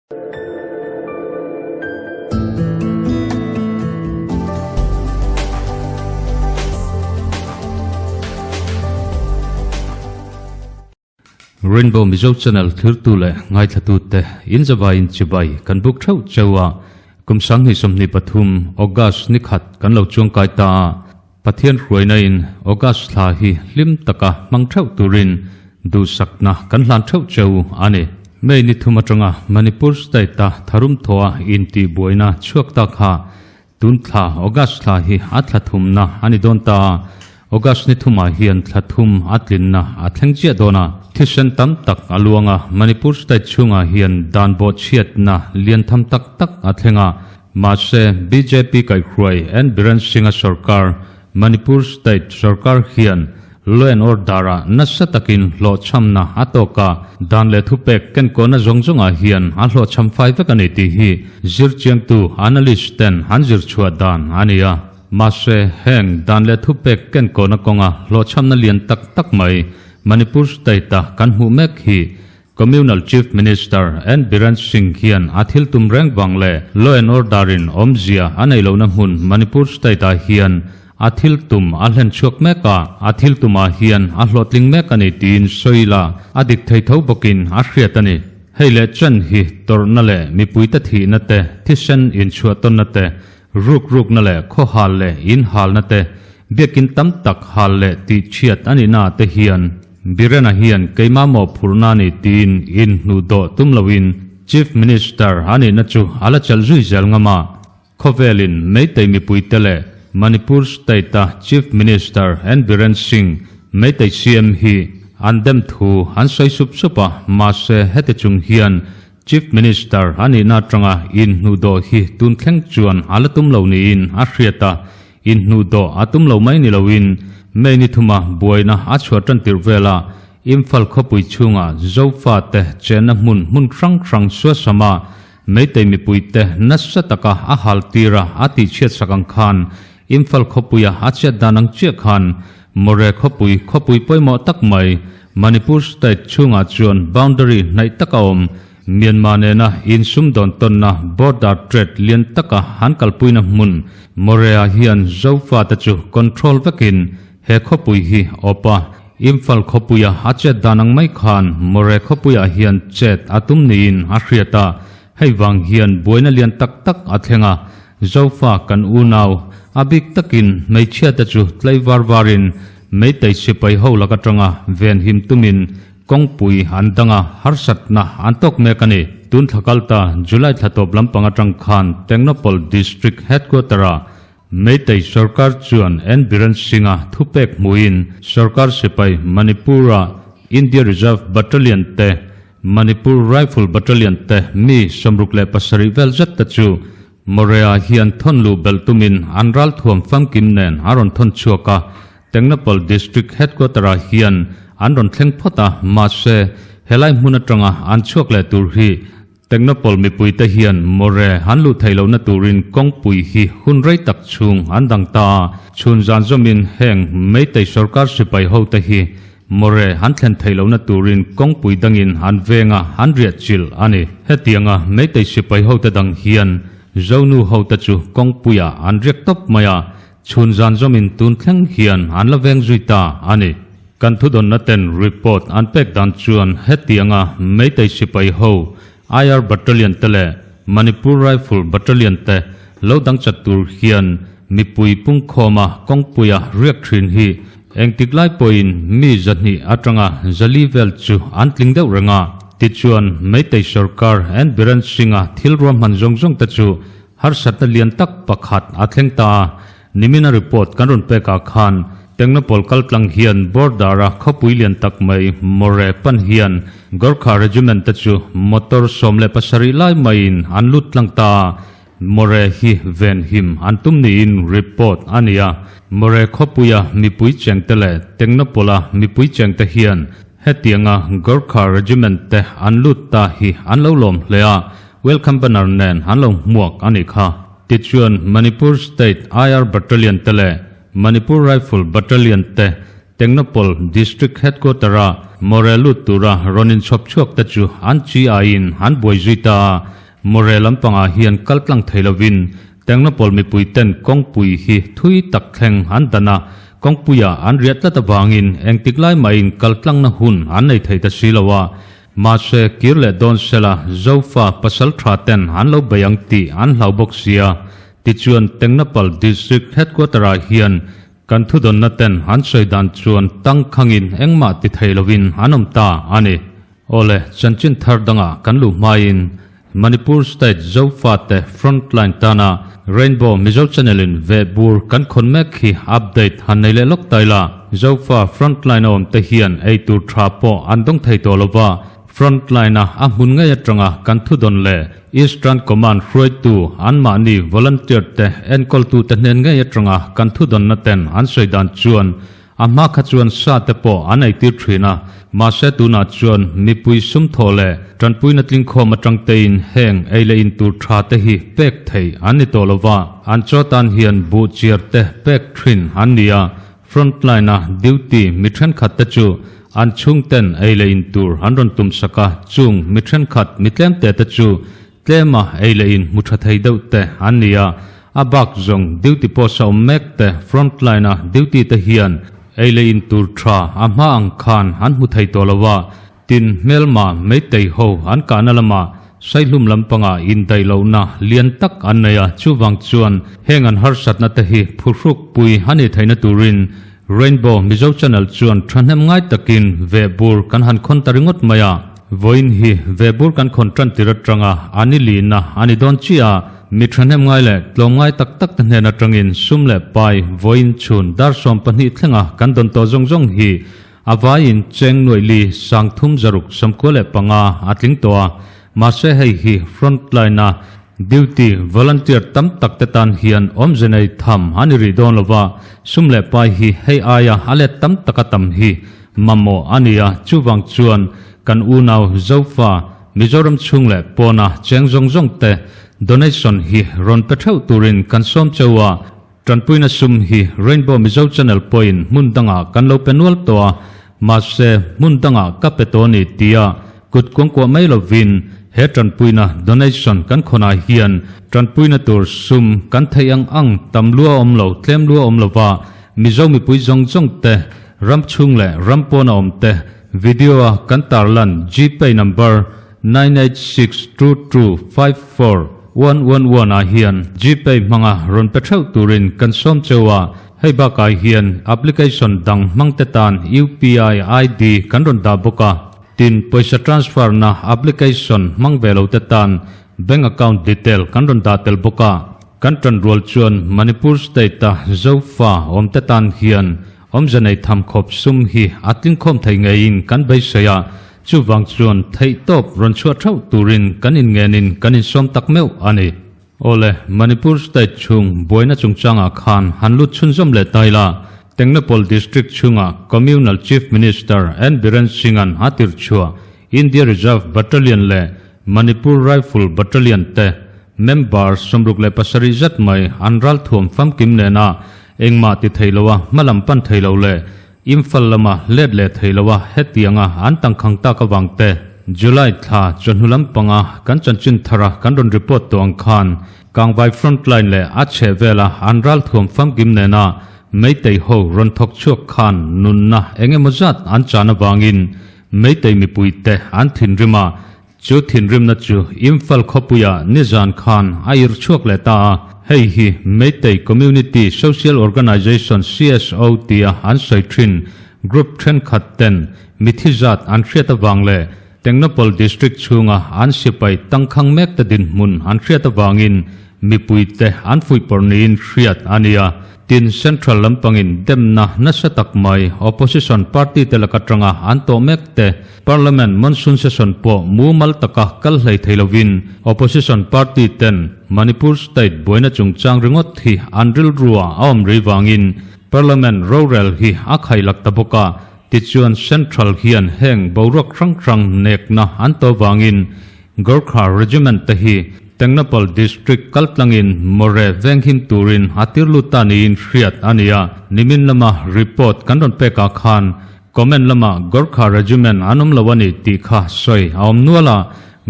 Rainbow Mizo Channel thirtu leh ngaithlatute in zavaiin chibai kan buk theuh cheu a, kum 2023 August ni khat kan lo chuangkai ta a, Pathian hruaina in August thla hi hlim taka hmang theuh turin duhsakna kan hlan theuh cheu a ni. May ni thum atanga Manipur State a tharum thawha intihbuaina chhuak ta kha tun thla August thla hi a thla thumna a ni dawn ta a, August ni thumah hian thla thum a tlinna a thleng chiah dawn a. Thisen tam tak a luang a, Manipur State chhungah hian dan bawhchhiatna lian tham tak tak a thleng a, Mahse, bjp kaihhruai N Biren Singh-a sorkar, Manipur State sorkar hian law and order-ah nasa takin hlawhchhamna a tawk a, dan leh thupek kenkawhna zawng zawngah hian a hlawhchham fai vek a ni tih hi zirchiangtu analyst ten an zirchhuah dan a ni a. Mahse, heng dan leh thupek kenkawhna kawnga hlawhchhamna lian tak tak mai Manipur State-a kan hmuh mek hi Communal Chief Minister N Biren Singh hian a thil tum reng vang leh law and order in awmzia a neih lohna hmun Manipur state ah hian a thil tum a hlen chhuak mek a, a thil tumah hian a hlawhtling mek a ni tiin sawi la a dik thei tho bawkin a hriat a ni. Hei leh chen hi tawrhna leh mipuite thihna te, thisen inchhuah tawnna te, ruk rukna leh khaw hal leh in halna te, biakin tam tak hal leh tih chhiat a nihna ah te hian Birena hian keimah mawhphurhna a ni tiin in hnuh dawh tum loin Chief Minister a nihna chu a la chelh zui zel ngam a. Khawvelin Meitei mipuite leh Manipur State-a Chief Minister N Biren Singh Meitei CM hi an dem thu an sawi sup sup a, mahse heti chung hian Chief Minister a nihna atanga in hnuh dawh hi tun thleng chuan a la tum lo niin a hriat a, Inhnuhdawh a tum lo mai ni loin May ni thuma buaina a chhuah tan tirh vela Imphal khawpui chhunga Zofate chenna hmun hmun hrang hrang suasama Meitei mipuite nasa taka a hal tira a tihchhiatsak ang khan Imphal khawpuia a chet dan ang chiah khan Moreh khawpui khawpui pawimawh tak mai Manipur state chhungah chuan boundary hnaih taka awm Myanmar nena insumdawn tawnna border trade lian taka han kalpuina hmun Moreh-ah hian Zofate chu control vekin he khawpui hi awp a, Imphal khawpuia a chet dan ang mai khan Moreh khawpuiah hian chet a tum niin a hriat a, hei vang hian buaina lian tak tak a thleng a, Zofa kan unau a bik takin hmeichhiate chu tlei var varin Meitei sipai ho lak atanga venhim tumin Kawngpui an dang a, harsatna an tawk mek a ni. Tun thla kal ta July thla tawp lampang atang khan Tengnoupal District Headquarter-ah Meitei sorkar chuan N Biren Singh-a thupek hmuhin sorkar sipai Manipur-a India Reserve Battalion te, Manipur Rifle Battalion te mi 67 vel zet te chu Moreh-ah hian thawn luh belh tumin an ralthuam famkim nen a rawn thawn chhuak a, Tengnoupal District Headquarter-ah hian an rawn thleng phawt a, mahse, helai hmun atanga an chhuak leh tur hi Tengnoupal mipuite hian Moreh an luh theih lohna turin kawngpui hi hun rei tak chhung an dang ta a, chhun zan zawmin heng Meitei sorkar sipai hote hi Moreh an thlen theih lohna turin kawngpui dangin an veng a, an riah chilh a ni. Hetianga Meitei sipai hote dang hian Zonu hote chu kawngpuiah an riak tawp mai a, Chhun zan zawmin tun thleng hian an la veng zui ta a ni. Kan thudawnna ten report an pek dan chuan hetianga Meitei sipai ho IR Battalion te leh Manipur Rifle Battalion te lo dang chat tur hian mipui pungkhawma kawngpuia riak thin hi engtik lai pawhin mi 200 atanga 400 vel chu an tling deuh reng a. Tichuan Meitei sorkar N Biren Singh-a thil ruahman zawng zawng te chu Harsatna lian tak pakhat a thleng ta a, nimina report kan rawn pekah khan Tengnoupal kaltlang hian border-a khawpui lian tak mai Moreh pan hian Gorkha Regiment te chu motor 17 lai maiin an lut tlang ta a, Moreh hi venhim an tum niin report a ni a. Moreh khawpuia mipui chengte leh Tengnoupal-a mipui chengte hian hetianga Gorkha Regiment te an lut ta hi an lo lawm hle a, Welcome banner nen an lo hmuak a nih kha. Tichuan Manipur State IR Battalion te leh Manipur Rifle Battalion te Tengnoupal District Headquarter-a More lut tura rawn inchhawp chhuak te chu an chi aiin an buai zui ta a, More lampangah hian kal tlang thei lovin Tengnapawl mipui ten kawngpui hi thui tak thleng an dan a, kawngpuia an riah tlat avangin engtik lai mahin kal tlangna hun an nei thei ta si lo a, mahse kir leh dawn sela Zofa pasal tha ten an lo bei ang tih an hlau bawk sia. Tichuan Tengnapal District Headquarter-ah hian Kan thudawnna ten an sawi dan chuan tangkhangin engmah ti thei lovin an awm ta a ni. Awle, chanchin thar dangah kan luh hmain Manipur State Zofate Frontline tana Rainbow Mizo Channel in veh bur kan khawn mek hi update han nei leh lawk ta ila. Zofa Frontline a awm te hian ei tur tha pawh an dawng thei tawh lova, Frontline-a a hmun ngei atanga kan thudawn leh Eastern Command hruaitu anmahni volunteer te enkawltute hnen ngei atanga kan thudawnna ten an sawi dan chuan a hma kha chuan sa te pawh an eitir thin a, mahse tunah chuan mipui sumthawh leh tanpuina tlingkhawm atang tein heng ei leh in tur tha te hi pek theih an ni tawh lova, an chaw tan hian buh chiar te pek thin an ni a. Frontline-a duty mi thenkhat te chu an chhungten ei leh in tur an rawn tum sak a, chung mi thenkhat mi tlemte te chu tlema ei leh in hmu tha thei deuh te an ni a, a bak zawng duty post a awm mek te frontline-a duty te hian ei leh in tur tha a hma ang khan an hmu thei tawh lo a, Tin, hmelma Meitei ho an kahna lamah Saihlum lampangah indaih lohna lian tak an nei a, chuvang chuan heng an harsatna te hi phuhruk pui a nih theihna turin Rainbow Mizo Channel chuan thahnem ngai takin vehbur kan han khawn ta ringawt mai a. Vawiin hi vehbur kan khawn tan tir atanga a ni lihna a ni dawn chiah a, mi thahnem ngai leh tlawm ngai tak tak te hnen atangin sum leh pai vawiin chhun dar 12 thlenga kan dawn tawh zawng zawng hi A vaiin cheng nuaih li sangthum zaruk 95 a tling tawh a, mahse hei hi frontline-a duty volunteer tam tak te tan hian awmze nei tham a ni rih dawn lo va, sum leh pai hi hei aia a let tam taka tam hi mamawh a ni a, chuvang chuan kan unau Zofa Mizoram chhung leh pawna cheng zawng zawng te donation hi rawn pe theuh turin kan sawm cheu a. Tanpuina sum hi Rainbow Mizo Channel pawhin hmun dangah kan lo pe nual tawh a, mahse hmun dangah ka pe tawh a ni tia kut kuangkuah mai lovin he tanpuina donation kan khawnah hian tanpuina tur sum kan theih ang ang tam lua awm lo tlem lua awm lova Mizo mipui zawng zawng te ram chhung leh ram pawna awm te video a kan tarlan Gpay number 9862254 111 ah hian Gpay hmanga rawn pe theuh turin kan sawm cheu a, hei bakah hian application dang hmangte tan UPI ID kan rawn dah bawk a, tin pawisa transfer na application hmang ve lo te tan bank account detail kan rawn dah tel bawk a, kan tan rual chuan Manipur state a Zofa awmte tan hian awmze nei tham khawp sum hi a tlingkhawm thei ngeiin kan beisei a, Chuvang chuan theihtawp rawn chhuah theuh turin kan inngenin kan insawm tak meuh a ni. Awle, Manipur state chhung buaina chungchangah khan han lut chhunzawm leh ta ila, Tengnapawl district chhunga Communal Chief Minister N Biren Singh-a'n a tirhchhuah India Reserve Battalion leh Manipur Rifle Battalion te member 67 zet mai an ralthuam famkim nena engmah ti thei loa hmalam pan thei lo leh Imphal lama let leh thei lo a hetianga an tangkhang tak avang te, July thla chawhnu lampanga kan chanchin thara kan rawn report tawh ang khan Kangvai frontline leh a chheh vela an ralthuam famkim nena Meitei ho rawn thawk chhuak khan nunna eng emaw zat an chan avangin Meitei mipuite an thinrim a, Chu thinrimna chu Imphal khawpuia nizan khan a irh chhuak leh ta a, hei hi Meitei Community Social Organisation, CSO, tia an sawi thin group thenkhat ten mithi zat an hriat avang leh Tengnapawl District chhunga an sipai tangkhang mek te dinhmun an hriat avangin mipuite an fuihpawrh niin hriat a ni a. Tin, Central lampangin demna nasa tak mai Opposition party te lak atanga an tawh mek te, Parliament monsoon session pawh mumal taka kal hlei thei lovin Opposition party ten Manipur state buaina chungchang ringawt hi an rilrua a awm rei vangin Parliament rorel hi a khailak ta bawk a, tichuan Central hian heng boruak hrang hrang nekna an tawh vangin Gorkha Regiment te hi Tengnapawl District kaltlangin More venghim turin a tir lut ta niin hriat a ni a, nimin lama report kan rawn pekah khan. Comment lamah Gorkha Regiment an awm lo a ni tih kha sawi a awm nual a,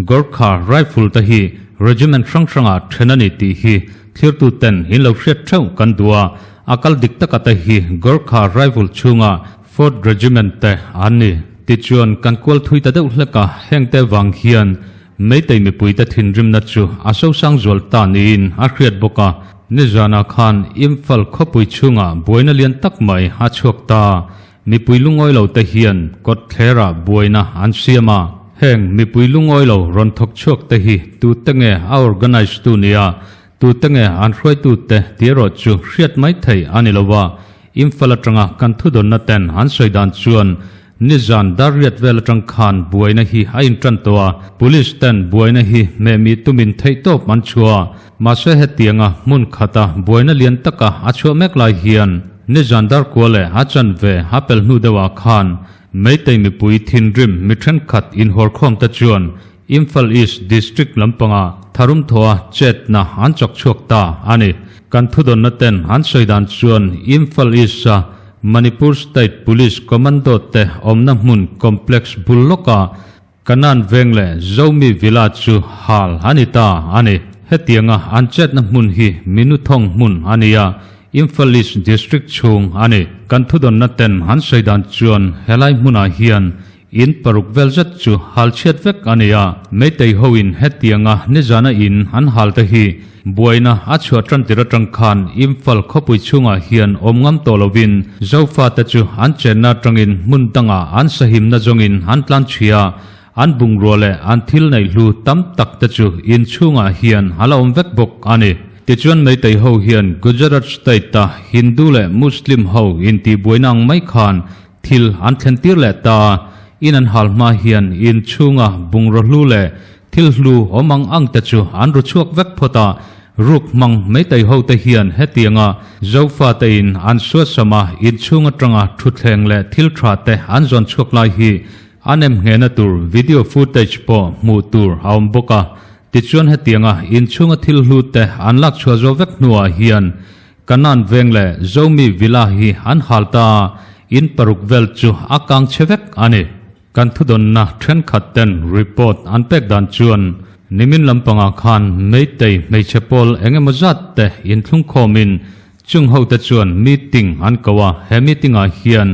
Gorkha Rifle te hi Regiment hrang hrangah then a ni tih hi thlirtu ten in lo hriat theuh kan duh a, a kal dik taka te hi Gorkha Rifle chhunga Fourth Regiment te an ni. Tichuan kan kual thui ta deuh hlek a, hengte vang hian Meitei mipuite thinrimna chu a sosang zual ta niin a hriat bawk a. Nizanah khan Imphal khawpui chhungah buaina lian tak mai a chhuak ta. Mipui lungawi lo te hian kawt thlerah buaina an siam a. Heng mipui lungawi lo rawn thawk chhuak te hi tute nge a organise tu nia, tute nge an hruaitu te tih erawh chu hriat mai theih a ni lo va. Imphal atanga kan thudawnna ten an sawi dan chuan Nizan darriat vel atang khan buaina hi a intan tawh a, Police ten buaina hi hmehmi tumin theihtawp an chhuah a, mahse hetianga hmun khata buaina lian taka a chhuah mek lai hian nizan darkua leh a chanve a pel hnu deuhah khan Meitei mipui thinrim mi thenkhat inhawrkhawm te chuan Imphal East District lampanga tharum thawha chetna an chawk chhuak ta a ni. Kan thudawnna ten an sawi dan chuan Imphal East-a Manipur State Police Commando te awmna hmun complex bul lawka Kanan veng leh Zomi Villa chu hal a ni ta a ni. Hetianga an chetna hmun hi Minuthawng hmun a ni a, Imphal East District chhung a ni. Kan thudawnna ten an sawi dan chuan helai hmunah hian In paruk vel zet chu hal chhiat vek a ni a, Meitei hoin hetianga nizana in an hal te hi buaina a chhuah tan tir atang khan Imphal khawpui chhungah hian awm ngam tawh lovin Zofate chu an chenna atangin hmun dangah an sahimna zawngin an tlan chhia a, an bungrua leh an thil neih hlu tam tak te chu in chhungah hian a la awm vek bawk a ni. Tichuan Meitei ho hian Gujarat state-a Hindu leh Muslim ho intihbuaina ang mai khan Thil an thlen tir leh ta a, in an hal hma hian in chhunga bungraw hlu leh thil hlu awm ang ang te chu an ru chhuak vek phawt a, ruk hmang Meitei ho te hian hetianga Zofa te in an suasam a, in chhung atanga thutthleng leh thil tha te an zawn chhuak lai hi an em nghehna tur video footage pawh hmuh tur a awm bawk a, tichuan hetianga in chhunga thil hlu te an lak chhuah zo vek hnuah hian Kanan veng leh Zomi Villa hi an hal ta a, in paruk vel chu a kang chhe vek a ni. Kan thudawnna thenkhat ten report an pek dan chuan nimin lampangah khan Meitei hmeichhe pawl eng emaw zat te inthlungkhawmin chung hote chuan meeting an ko a, he meeting ah hian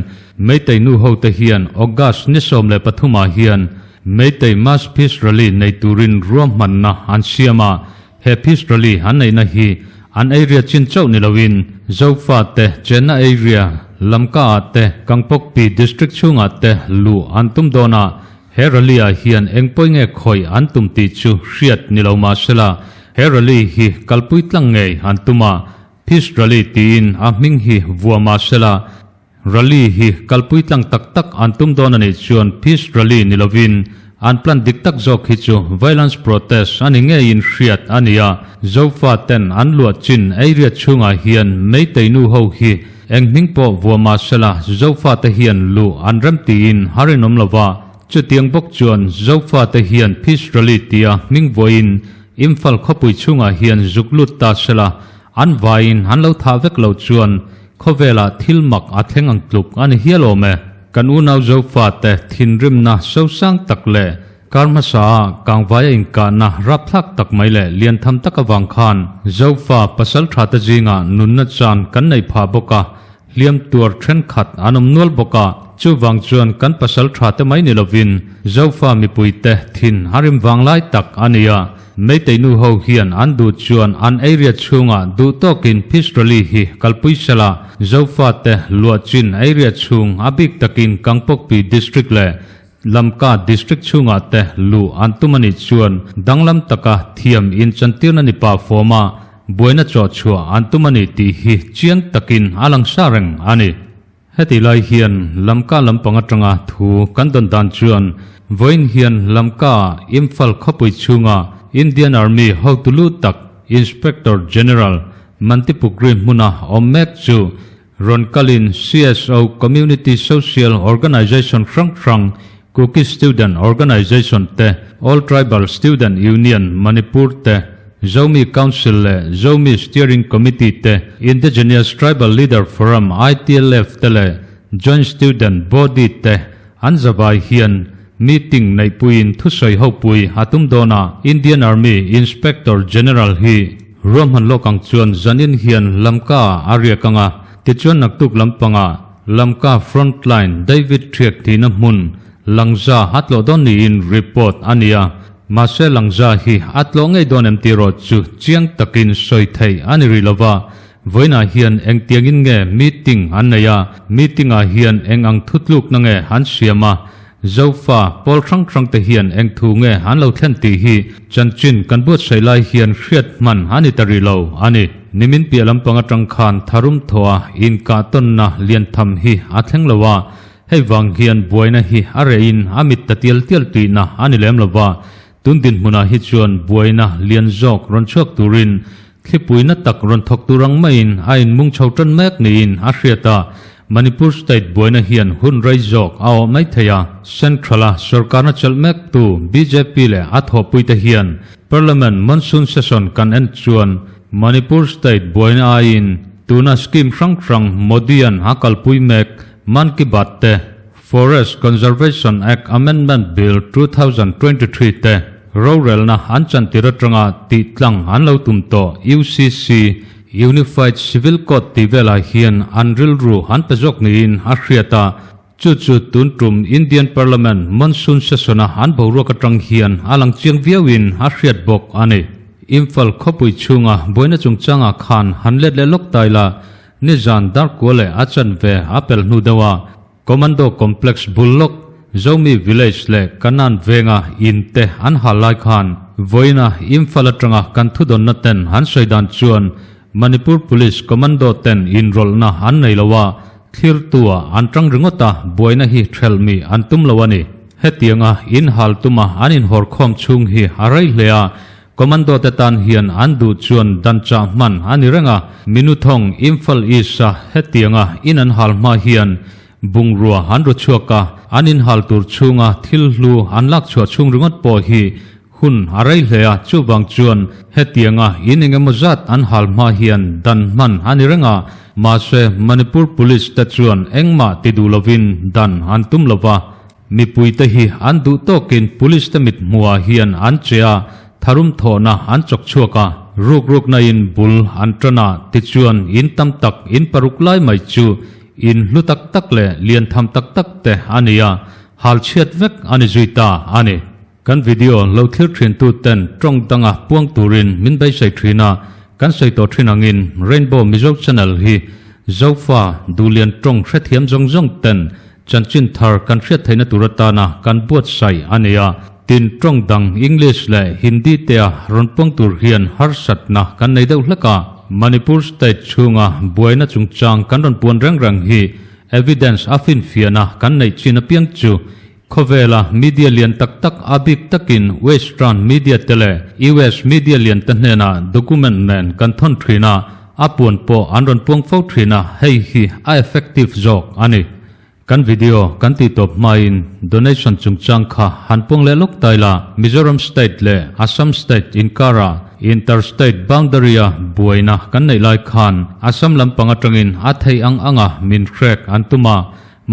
Meitei nu hote hian August ni 13 ah hian Meitei Mass Peace Rally nei turin ruahmanna an siam a, He Peace Rally an neihna hi an area chin chauh ni loin Zofa te chenna area Lamka ah te Kangpokpi District chhungah te luh an tum dawn a, he rally ah hian eng pawi nge khawih an tum tih chu hriat ni lo mahsela he rally hi kalpui tlang ngei an tum a, Peace Rally tiin a hming hi vuah mahsela Rally hi kalpui tlang tak tak an tum dawn a nih chuan Peace Rally ni lovin an plan dik tak zawk hi chu Violence Protest a ni ngeiin hriat a ni a, Zofa ten an luah chin area chhungah hian Meitei nu ho hi eng hming pawh vuah mah sela Zofa te hian luh an rem tiin har inawm lova, chutiang bawk chuan Zofa te hian Peace Rally tia hming vuahin Imphal khawpui chhungah hian zuk lut ta sela an vaiin an lo thah vek lo chuan Khawvelah thil mak a thleng ang tluk a ni hial awm e. Kan unau Zofate thinrimna sosang tak leh kar hmasa ah kangvaia inkahna rapthlak tak mai leh lian tham tak avang khan Zofa pasal thate zingah nunna chan kan nei phah bawk a, hliam tuar thenkhat an awm nual bawk a, chuvang chuan kan pasal thate mai ni lovin Zofa mipuite thin a rim vang lai tak a ni a. Meitei nu ho hian an duh chuan an area chhungah duh tawkin Peace Rally hi kalpui sela, Zofate luah chin area chhung a bik takin Kangpokpi District leh Lamka District chhungah te luh an tum a nih chuan danglam taka thiam inchantirna ni pah fawma buaina chawh chhuah an tum a ni tih hi chiang takin a lang sa reng a ni. Heti lai hian Lamka lampang atanga thu kan dawn dan chuan vawiin hian Lamka Imphal khawpui chhunga Indian Army hotu lu tak Inspector General Mantipukri hmuna awm mek chu rawn kalin CSO Community Social Organization hrang hrang Kuki Student Organization te, All Tribal Student Union Manipur te, Zomi Council leh Zomi Steering Committee te, Indigenous Tribal Leader Forum, ITLF, te leh Joint Student Body te an zavai hian meeting neihpuiin thusawi hopui a tum dawn a, Indian Army Inspector General hi ruahman lawk ang chuan zanin hian Lamka ah a riak ang a, tichuan naktuk lampangah Lamka Frontline David Thiak tihna hmun Langza a tlawh dawn niin report a ni a, mahse Langza hi a tlawh ngei dawn em tih erawh chu chiang takin sawi theih a ni rih lova, Vawiinah hian engtiangin nge meeting an nei a, meeting ah hian eng ang thutlukna nge an siam a, Zofa pawl hrang hrang te hian eng thu nge an lo thlen tih hi chanchin kan buatsaih lai hian hriat hman a ni ta rih lo a ni. Nimin piah lampang atang khan tharum thawha inkah tawnna lian tham hi a thleng lo a, hei vang hian buaina hi a rehin a mit ta tial tial tihna a ni lem lo va, Tun dinhmunah hi chuan buaina lian zawk rawn chhuak turin thlipuina tak rawn thawk tur ang maiin a inmung chho tan mek niin a hriat a, Manipur state buaina hian hun rei zawk a awh mai thei a. Central-a sorkarna chelh mektu bjp leh a thawhpuite hian Parliament monsoon session kan en chuan Manipur state buaina aiin tuna scheme hrang hrang Modi-a'n a kalpui mek Mann Ki Baat te, Forest Conservation Act Amendment Bill 2023 te rorelna an chantir atanga tih tlang an lo tum tawh UCC, Unified Civil Code tih velah hian an rilru an pe zawk niin a hriat a, chu chu tun tum Indian Parliament Monsoon Session-a an boruak atang hian a lang chiang viauin a hriat bawk a ni. Imphal khawpui chhunga buaina chungchangah khan han let leh lawk tai la, nizan darkua leh a chanve a pel hnu deuh a, Commando Complex bul lawk Zomi Village leh Kanan venga in te an hal lai khan vawiina Imphal atanga kan thudawnna ten an sawi dan chuan Manipur Police Commando ten inrawlhna an nei lo a, thlirtua an tang ringawt a, buaina hi thelhmi an tum lo a ni. Hetianga in hal tuma an inhawrkhawm chhung hi a rei hle a, Commando te tan hian an duh chuan dan chah hman a ni reng a, Minuthawng Imphal East-a hetianga in an hal hma hian bungrua an ru chhuak a, an inhal tur chhunga thil hlu an lak chhuah chhung ringawt pawh hi hun a rei hle a, chuvang chuan hetianga in engemaw zat an hal hma hian dan hman a ni reng a, mahse Manipur Police te chuan engmah ti duh lovin dan an tum lo va. Mipuite hi an duh tawkin police te mit hmuhah hian an che a, tharum thawhna an chawk chhuak a, ruk rukna in bul an tan a, tichuan in tam tak in paruk lai mai chu in hlu tak tak leh lian tham tak tak te a ni a, hal chhiat vek a ni zui ta a ni. Kan video lo thlir thin tu ten tawng danga puang turin min beisei thin a, kan sawi tawh thin angin Rainbow Mizo Channel hi Zofa duhlian tawng hrethiam zawng zawng ten Chanchin thar kan hriat theihna tur atana kan buatsaih a ni a, tin tawng dang English leh Hindi tea rawn puang tur hian harsatna kan nei deuh hlek a. Manipur state chhunga buaina chungchang kan rawn puan reng reng hi evidence a finfiahna kan neih chin apiang chu khawvela media lian tak tak a bik takin Western media te leh US media lian te hnenah document nen kan thawn thin a, A puan pawh an rawn puang fo thin a, hei hi a effective zawk a ni. Kan video kan tih tawp hmain donation chungchang kha han puang leh lawk ta ila, Mizoram state leh Assam state inkarah inter-state boundary-a buaina kan neih lai khan Assam lampang atangin a theih ang anga min hrek an tum a,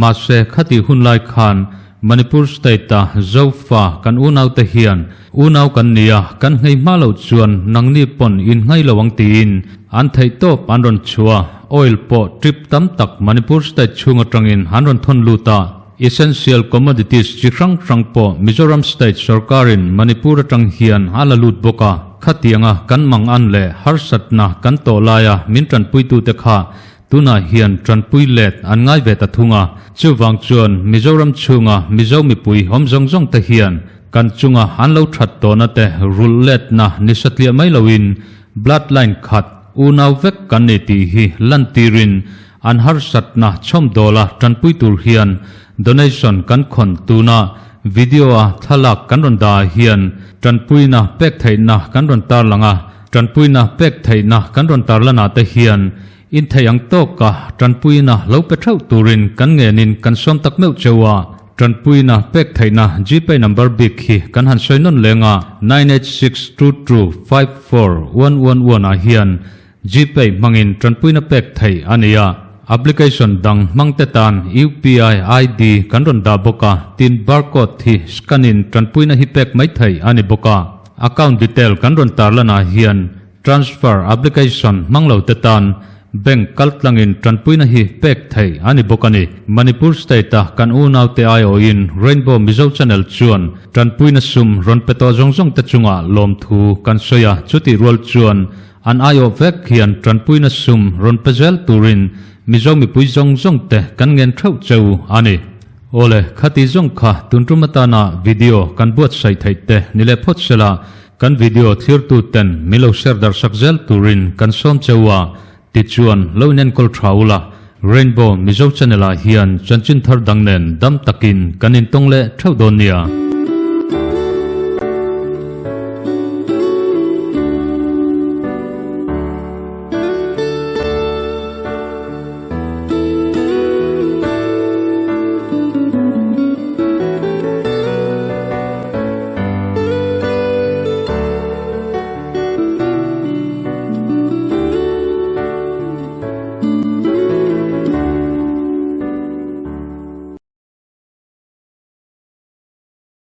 Mahse, khatih hun lai khan Manipur state-a Zofa kan unaute hian unau kan ni a, kan nghei hma loh chuan nangni pawn in nghei lo ang tiin an theih tawp an rawn chhuah a, oil pawh trip tam tak Manipur state chhung atangin an rawn thawn lut a, essential commodities chi hrang hrang pawh Mizoram state sorkarin Manipur atang hian a la lut bawk a, khatianga kan mangan leh harsatna kan tawh laia min tanpuitute kha Tunah hian tanpui let an ngai ve ta thung a, chuvang chuan Mizoram chhunga Mizo mipui awm zawng zawng te hian kan chunga an lo that tawhna te rulh letna ni satliah mai loin bloodline khat unau vek kan ni tih hi lantirin an harsatna chhawmdawla tanpui tur hian donation kan khawn tuna video-a thlalak kan rawn dah ah hian tanpuina pek theihna kan rawn tarlang a, tanpuina pek theihna kan rawn tarlanah te hian In theih ang tawka tanpuina lo pe theuh turin kan ngenin kan sawm tak meuh cheu a, tanpuina pek theihna Gpay number bik hi kan han sawi nawn leng a, 9862254111 ah hian Gpay hmangin tanpuina pek theih a ni a. Application dang hmang te tan UPI ID kan rawn dah bawk a, tin barcode hi scan in tanpuina hi pek mai theih a ni bawk a. Account detail kan rawn tarlan ah hian transfer application hmang lo te tan bank kaltlangin tanpuina hi pek theih a ni bawk a ni. Manipur state a kan unaute aiawhin Rainbow Mizo Channel chuan tanpuina sum rawn pe tawh zawng zawng te chungah lawmthu kan sawi a, chutih rual chuan An aiawh vek hian tanpuina sum rawn pe zel turin Mizo mipui zawng zawng te kan ngen theuh cheu a ni. Awle, khati zawng kha tun tum atana video kan buatsaih theih te ni leh phawt sela, kan video thlirtu ten min lo share darh sak zel turin kan sawm cheu a, tichuan lo inenkawl tha ula, Rainbow Mizo Channel ah hian chanchin thar dang nen dam takin kan intawng leh theuh dawn nia.